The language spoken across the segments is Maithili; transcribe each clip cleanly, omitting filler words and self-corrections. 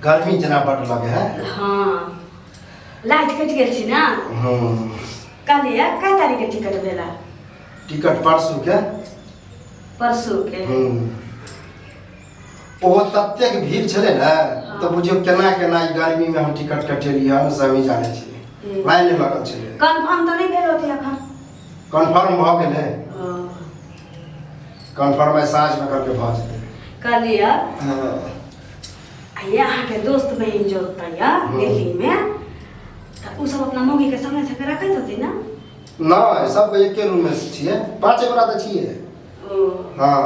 गर्मी जेना बड लगे है। हाँ, लाइट कटि गेल छी ने। कहलियै कै तारीख के टिकट भेला? टिकट परसू के। परसू के। ओहो ततेक भीड़ छलै ने तऽ बुझियौ केना केना ई गर्मीमे हम टिकट कटेलियै हन से हमही जानै छियै। लाइन लगल छलै। कन्फर्म तऽ नहि भेल होतै एखन? कन्फर्म भऽ गेलै। कन्फर्म आइ साँझमे करके भऽ जेतै। कहलियै आ ये अहाँके दोस्त बहिन जो होतै यऽ दिल्लीमे, तऽ ओ सब अपना मौगीके संगे संगे रखैत होतै ने? नहि, सब एके रूममे छियै, पाँचे गोरा तऽ छियै। ओ। हँ,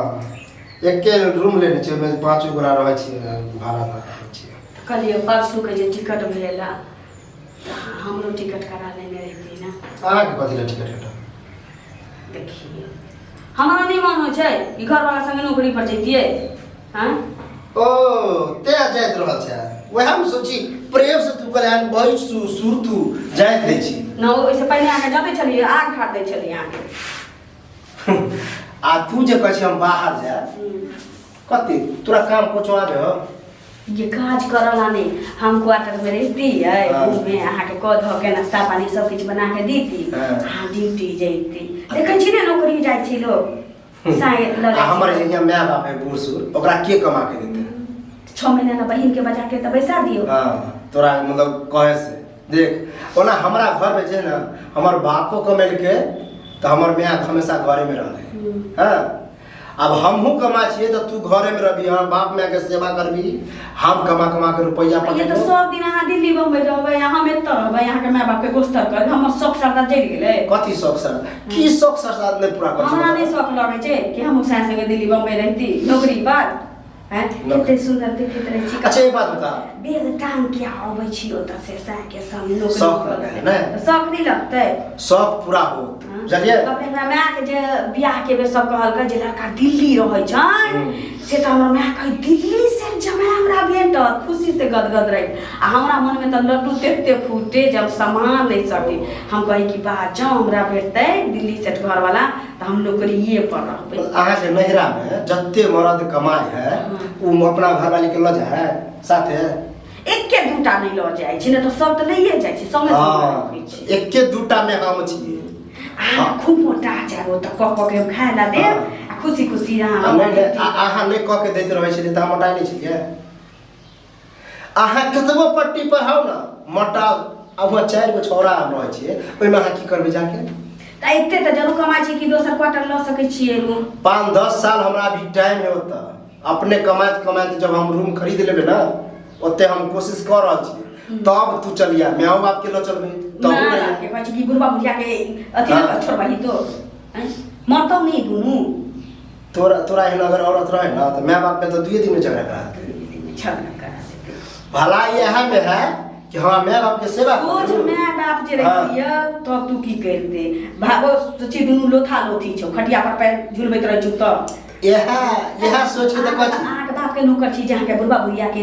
एके रूम लेने छियै, ओहिमे पाँचो गोरा रहै छियै, भाड़ा लऽ कऽ रहै छियै। तऽ कहलियै परसूके जे टिकट भेल तऽ हमरो टिकट करा लेने रहिती ने। अहाँके कथी लए टिकट कटल? देखिए, हमरा नहि मन होइ छै कि घरवाला संगे नौकरी पर जैतियै। हाँ। ओ ते जाइत रहल छै, वएह हम सोची प्रेम से तू कल्याण बैठ सु सुर तू जाइत रहै छी। न, ओहिसँ पहिने अहाँके जते छलियै आग ठाड़ दै छलियै अहाँके। आ तू जे कहै छी हम बाहर जाय कते तोरा काम कोचो आबे हो? ये काज करला नहीं, हम क्वार्टर में रहती है। रूम में अहाँके कऽ धऽ के नाश्ता पानी सब किछु बना के देती। अहाँ ड्यूटी जैती, देखै छी ने नौकरी जाइ छी लोग साँझ लऽ आ जाइ हमर छै। यहाँ माय बाप है बूढ़ सूढ़, ओकरा के कमा के देतै? 6 महीना ला बहिन के बजा के तऽ बैसा दियौ। हाँ, तोरा मतलब कहे से देख, ओना हमरा घर में जे ने हमर बापो कमेलकै तऽ हमर माय हमेशा घरे में रहलै। हाँ, अब हमहूँ कमा छियै तऽ तू घरे में रहबी, हमर बाप माय के सेवा करबी, हम कमा कमा के रुपैआ ये तऽ पठेबो। सब दिन अहाँ दिल्ली बम्बई रहबै आ हम एतऽ रहबै, अहाँके माय बाप के गोस्तर कर हमर शौक श्रद्धा जरि गेलै। कथी शौक सर की शौक सर साथ नहि पूरा कर? हमरा नहि शौक लगै छै कि हम साँझ संगे दिल्ली बम्बई रहती नौकरी पर हैं। नौकरी। कते सुंदर देखैत रहै छी। अच्छा, एक बात बता। बेग टांग के अबै छी ओतऽ से साँझ के संग नौकरी शौक पर लगै से। है ने? तऽ शौक नहि लगतै? शौक पूरा हो बुझलियै। अपने हमरा मायके जे बियाह के बेर सब कहलकै जे लड़का दिल्ली रहै छै, से तऽ हमर माय कहै दिल्ली से जमाय हमरा भेटत, खुशी से गदगद रही। आ हमरा मनमे तऽ लड्डू तेते फूटे जब सम्हार नहि सकी। हम कही कि बा जँ हमरा भेटतै दिल्ली सेट घरवाला तऽ हम नौकरिए पर रहबै। अहाँके नैहरामे जते मरद कमाइ है ओ अपना घरवाली के लऽ जाइ है साथे? एके दूटा नहि लऽ जाइ छै, नहि तऽ सब तऽ लैए जाइ छै, संगे संगे रखै छै। एके दूटा मे हम छियै। अहाँ खूब मोटा जायब, ओतऽ कऽ कऽ के खाय ला देब आ खुशी खुशी अहाँ आ नहि नहि, आ अहाँ नहि कऽ के दैत रहै छलियै तऽ हम मोटाइ नहि छलियै? अहाँ कतबो पट्टी पर हौ ने मोटाउ, आ वहाँ चारि गो छौड़ा हम रहै छियै, ओहिमे अहाँ की करबै जाके? तऽ एते तऽ जरूर कमाइ छी कि दोसर क्वार्टर लऽ सकै छियै रूम। 5-10 साल हमरा अभी टाइम है ओतऽ, अपने कमाइत कमाइत जब हम रूम खरीद लेबै ने ओते हम कोशिश कऽ रहल छियै, तब तू चलिया, माओ बाप के लऽ चलबै तब। ना के कहै छै कि बुढ़बा बुढ़िया के अथी हाँ। नहि छोड़बही तो आँय? मरतौ नहि दुनू। तोरा तोरा एहन अगर औरत रहे ना तऽ माय बाप में तऽ दुए दिन में झगड़ा करा देतै। झगड़ा करा देतै। भलाई इएह में है कि हमरा माय बाप के सेवा सोझ करू। माय बाप जे रहितियै तब तू की करिते? भागो सोची दुनू लोथा लोथी छौ, खटिया पर पैर झुलबैत रहै छौ तब। इएह इएह सोच के तऽ कहै छी। अहाँके बापके नौकर छी जे अहाँके बुढ़बा बुढ़िया के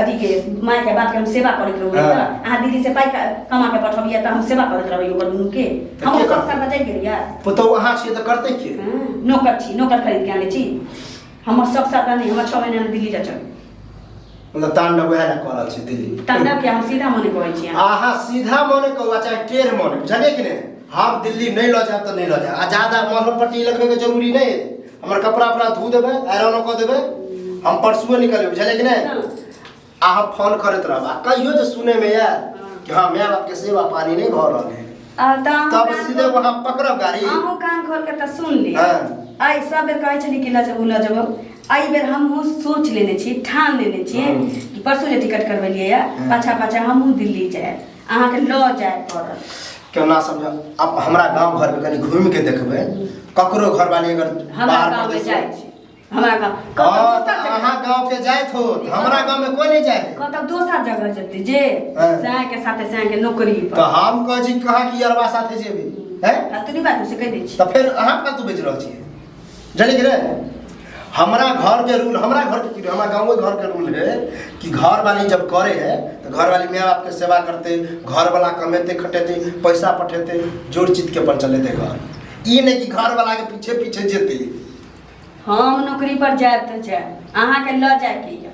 अथी के माय के बापके हम सेवा करैत रहू। तऽ अहाँ दिल्ली से पाइ कमा के पठबियै तऽ हम सेवा करैत रहबै ओकर दुनू के? तऽ हम के ओकर करतै? साथ बचाइ गेलियै। पुतहु अहाँ छियै तऽ करतै के? हँ, नौकर छी, नौकर खरीद के आनै छी। हमर सब साथ नहि, हमर 6 महीना मे दिल्ली जा चल। मतलब तांडव उएह लए कऽ रहल छी दिल्ली? तांडव के हम सीधा मने कहै छी अहाँ। अहाँ सीधा मने कहू आ चाहे टेढ़ मने, बुझलियै कि नहि? हम दिल्ली नहि लऽ जायब तऽ नहि लऽ जायब। आ ज्यादा मरहम पट्टी लगबैके जरूरी नहि है, हमर कपड़ा उपड़ा धो देबै, आयरनो कऽ देबै, हम परसुए निकलबै, बुझलियै कि नहि? आ हम फोन करैत रहब, आ कहियो जे सुनैमे आयल कि हँ माय बापके सेवा पानी नहि भऽ रहल है, आ तऽ अहूँ तब कान सीधे वहाँ पकड़ब गाड़ी। अहूँ कान खोल के तऽ सुन ली। आइ सब बेर कहै छली कि लऽ जेबौ लऽ जेबौ, एहि बेर हमहूँ सोच लेने छी, ठान लेने छी कि परसू जे टिकट करबेलियै यऽ, पाछा पाछा हमहूँ दिल्ली जायब, अहाँके लऽ जाय पड़त। केना समझ, अब हमरा गाँव घरमे कनि घुमि के देखबै, ककरो घरवाली अगर हमरा बाहर गाँवमे परदेश जाइ छी, हमरा गाँव कतौ हँ दोसर तऽ जगह अहाँ गाँव के जाइत हो, हमरा गाँव में कोई नहीं जाए। कतौ दोसर जगह जेतै जे साँय के साथे साँय के नौकरी पर। तऽ हम कहै छी कहाँ कि अरबा साथे जेबै हैं? फालतू नहीं बात से कहि दै छी। तऽ फेर अहाँ फालतू बेच रहल छियै, जानि कि नहि? हमरा घर के रूल, हमरा घर के की रूल, हमरा गाँवे घर के रूल है कि घर वाली जब करे है तो घर वाली माय बाप के सेवा करते, घर वाला कमेते खटेते, पैसा पठेते, जोड़ चित के अपन चलेते घर। ई नहीं कि घर वाला के पीछे पीछे जेते। हम नौकरी पर जायब तऽ जायब, अहाँके लऽ जायके यऽ।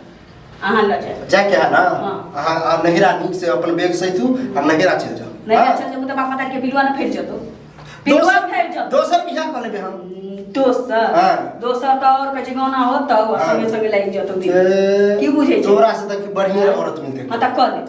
अहाँ लऽ जायब। जाके है ना। हाँ। अहाँ आ नहिरा नीक से अपन बैग सैतू आ नहिरा चलि जाउ। नहीं। हाँ? चल जेबू तऽ बाप माता के पिलुआ ने फटि जेतौ, पिलुआ दोसर फटि जेतौ। दोसर बियाह कऽ लेबै हम। दोसर? हाँ। दोसर तऽ और कहै छै गौना होतौ आ हाँ। संगे संगे लागि जेतौ दिल। ए, की बुझै छी? तोरा से तऽ बढ़िया औरत मिलतै। हाँ तऽ कऽ ले।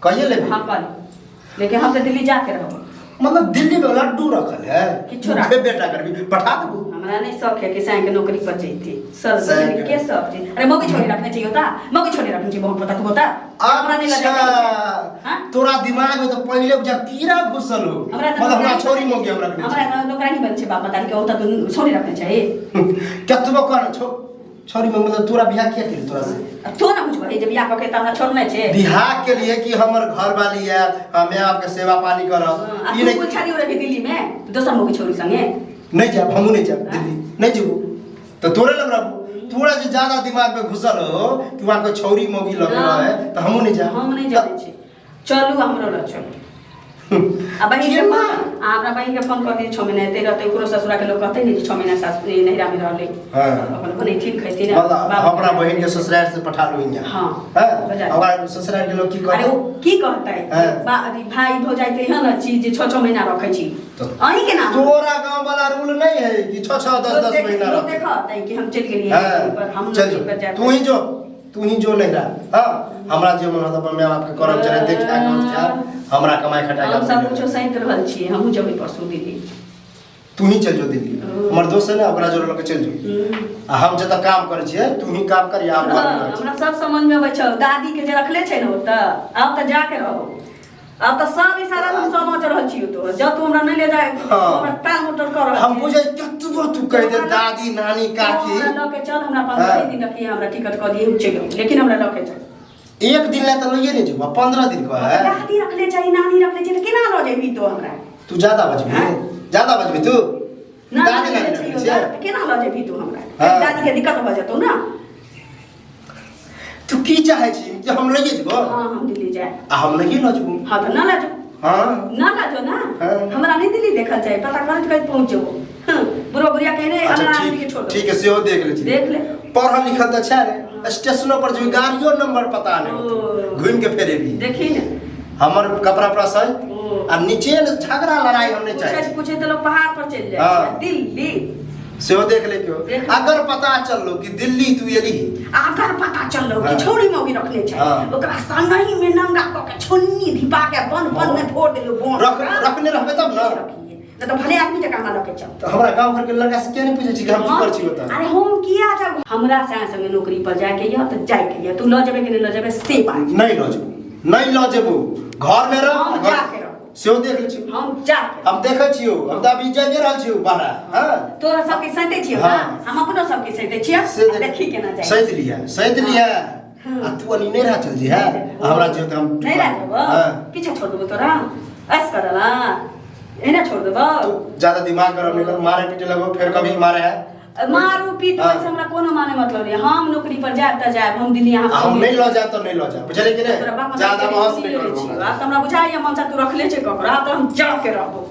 कहिए लेबै। हाँ कऽ ले, लेकिन हम तऽ दिल्ली जाके रहब। मतलब दिल्ली में लड्डू रखल है? किछो राख- तू बेटा करबी पठा देबू। हमरा नहीं शौक है कि साँय के नौकरी पर जैती सर। साँय के। के सब चीज, अरे मौगी छोड़ी रखने चाहिए होता, मौगी छोड़ी रखने चाहिए बहुत पता तू होता हमरा नहीं लगे। अच्छा। हाँ? तोरा दिमाग में तो पहले बुझा कीड़ा घुसल हो। हमरा तऽ मतलब हमरा नौकरानी छोरी मौगी हमरा रखने हमरा तऽ नौकरानी बन छै बाप मतारी के होता तो छोड़ी रखने चाहिए। कतबो कर छो छोरी में मतलब तोरा बियाह किया केली तोरा से? अब तो ना बुझबै जे बियाह कऽ के तऽ हमरा छोड़ने छै। बियाह के लिए कि हमर घर वाली है, हमें आपके सेवा पानी करब। आ ई तू नहीं कुल छाड़ी रही दिल्ली में दोसर मौगी छोड़ी संगे। नहीं जाब, हमहूँ नहीं जाब दिल्ली नहीं जेबू तो तोरे लग रहबू। तोरा जे ज्यादा दिमाग में घुसल हो कि वहाँ के छौरी मौगी लग हाँ। रहे तो हमहूँ नहीं जाब। हम नहीं जानै छी, चलू हमरो लग चलू आ बहिन के केना? फोन आ हमरा बहिन के फोन कऽ दियौ, 6 महीना एतै रहतै, ओकरो ससुरा के लोग कहतै ने जे 6 महीना सासु नैहरा में रहलै। हाँ। अपन बनैथिन खैथिन। मतलब बाप- अपना बहिन के ससुराल से पठा लू यहाँ। हाँ। हाँ? बजा। हमारा ससुराल के लोग की अरे कहते? ओ की कहतै? हाँ। बा अथी भाई भौजाई तऽ एहन छी जे 6-6 महीना रखै छी तो- अहीं के नाम। तोरा गांव वाला रूल नहीं है कि 6 6 10 10 महीना लोग रह। देखतै कि हम चलि गेलियै हाँ, पर हम चल नौकरी पर जो जायब। तू ही जो, तू ही जो नहीं रहा। हाँ हमरा जे मन होता अपन माय बाप के करब चले देख के खायब, हमरा कमाई खटाई हम सब कुछो सैंत रहल छियै, हमहूँ जेबै परसू दिल्ली। तू ही चल जो दिल्ली, हमर दोस्त है ना ओकरा जोड़ लके चल जो। आ हम जतऽ काम करै छियै तू ही काम कर या हम घर में रहै हमरा सब समझ में अबै छौ, दादी के जे रखले छै ने ओतऽ, आब तऽ जाके रहो, आब तऽ सब इशारा हम समझ रहल छियौ तो जब तू हमरा नहि ले जाए हाँ। हमरा ताल मोटर कर रहल छी। हम छी। बुझै कतबो तू कहि दे दादी नानी काकी। हमरा लऽ के चल, हमरा 15 हाँ। दिन रखिए, हमरा टिकट कऽ दिए, हम चलि आउ, लेकिन हमरा लऽ के चल। एक दिन ला तऽ लइए नहि जेबो, 15 दिन कह है। दादी रखले छै नानी रखले छै तऽ केना लऽ जेबही तो हमरा? तू ज्यादा बजबी। हाँ? ज्यादा बजबी तू। ना दादी नानी नानी रखले रखले छै छै तऽ केना लऽ जेबही तू हमरा? हाँ। दादी के दिक्कत भऽ जेतौ ना। तू की चाहै छी कि हम लइए जेबो? हाँ हम दिल्ली जाए। आ हम लइए लऽ जेबो। हाँ तऽ ना लऽ जाओ। हाँ। ना लऽ जाओ ना। हाँ। हमरा नहीं दिल्ली देखल चाही, पता करैत करैत पहुँच जेबो। हाँ, बुढ़वा बुढ़िया कहने अच्छा हमरा आदमी के ठीक छोड़ दो। ठीक है, सेहो देख लै छी। देख ले। पढ़ल लिखल तऽ छै रे, स्टेशनो पर जो गाड़ियो नंबर पता नहीं होतो। ओ। घूम के फेरे भी देखी ने हमर कपड़ा उपड़ा सही ओ। आ नीचे ने झगड़ा लड़ाई हम नहीं पूछे चाहे। पूछे तऽ लोग पहाड़ पर चलि जाइ हाँ। छै दिल्ली। सेहो देख ले क्यों। देख ले। अगर पता चललो कि दिल्ली तू एली अगर पता चललो कि हाँ। छौड़ी मौगी रखने छै हाँ। ओकरा संगही में नंगा कऽ के छुन्नी धिपा के बन बन में फोड़ देलियो बन। रख रखने रहबे तब ना। रखिए नहीं तो भले आदमी जकाँ हमरा लऽ के चल। तऽ हमरा गांव घर के लड़का से किया नहीं पूछे छी कि हम की कर छी ओतऽ? अरे हम किया जाब? हमरा से संगे नौकरी पर जाके यऽ तऽ जाके यऽ, तू लऽ जेबै कि नहि लऽ जेबै से बात। नहीं लऽ जेबू, नहीं लऽ जेबू, घर में रह। हम घर- जाके रहब। सेहो देख लै छी। हम जाके हम देखै छियौ, हम तऽ अभी जाइए रहल छियौ बाहर। हाँ तोरा सबके सैते छियौ ना? हाँ। हम अपनो सबके सैते छियौ। से देख- देखी केना जाइ। सैत लिया, सैत लिया। आ तू अनी नहीं रह चल जी है हमरा जे हम नहीं रह जेबो। हाँ। पीछा छोड़ देबो तोरा, ऐस करला एना छोड़ देबो। तू ज्यादा दिमाग गरम नहीं कर, मारे पीटे लगो फिर कभी मारे है। मारू पीटू हाँ। ऐसे हमरा कोनो माने मतलब नहीं, हम नौकरी पर जायब तऽ जायब, हम दिल्ली यहाँ आ हम नहीं लऽ जायब तऽ नहीं लऽ जायब, बुझलियै कि तोरा बाप नहीं? ज्यादा बहस नहीं लेले करू छियौ। हमरा। आब तऽ हमरा बुझाइए मनसा तू रखले छै ककरो, आब तऽ हम जाके रहबो।